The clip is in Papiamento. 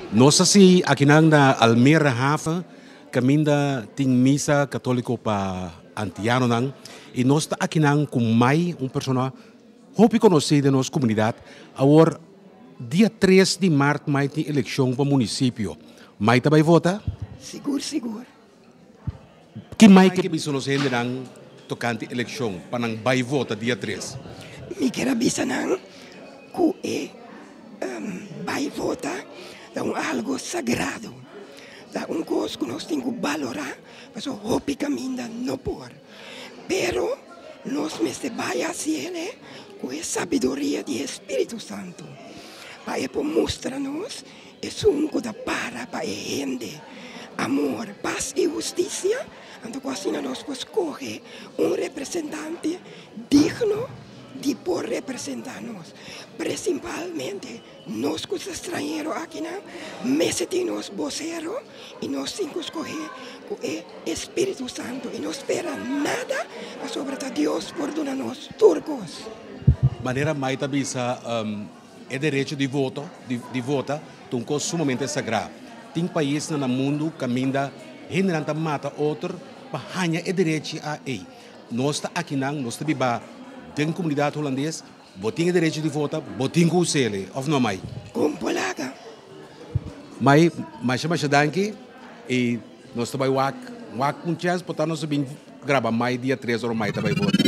Nos ta si akinan na Almere Haven kaminda tin misa katoliko pa antianonan i nos ta akinan ku Mai, un persona hopi konosí den nos komunidat. Awor dia tres di mart Mai tin elekshon pa munisipio. Mai ta bai vota? Sigur sigur. Ki mai ke bisa nos hendenan tokante elekshon pa nan bai vota dia tres? Mi kier a bisa nan ku e bai vota ta un algo sagrado, ta un kos ku nos tin ku balorá pasobra hopi kaminda no por. Pero nos mester bai hasi el ku e sabiduria di e Spiritu Santu pa e por mustra nos Esun ku ta para pa e hende, amor, pas i hustisia, anto ku asina nos por skohe un representante digno di por representá nos. Prinsipalmente nos ku ta stranhero akinan mester tin nos bosero i nos tin ku skohe ku e Espíritu Santu i no spera nada pasobra ta Dios por duna nos tur kos. Manera Mai ta bisa. E derecho di voto, di vota, ta un kos sumamente sagrá. Tin paisnan na mundu kaminda hendenan ta mata otro pa haña e derechi a ei. Nos ta akinan, nos ta biba den komunidat hulandes, bo tin e derecho di vota, bo tin ku us'el, òf no Mai? Kon por laga? Mai, masha masha danki i nos ta bai wak, wak un chèns por ta nos a bin graba Mai dia tres ora Mai ta bai vota.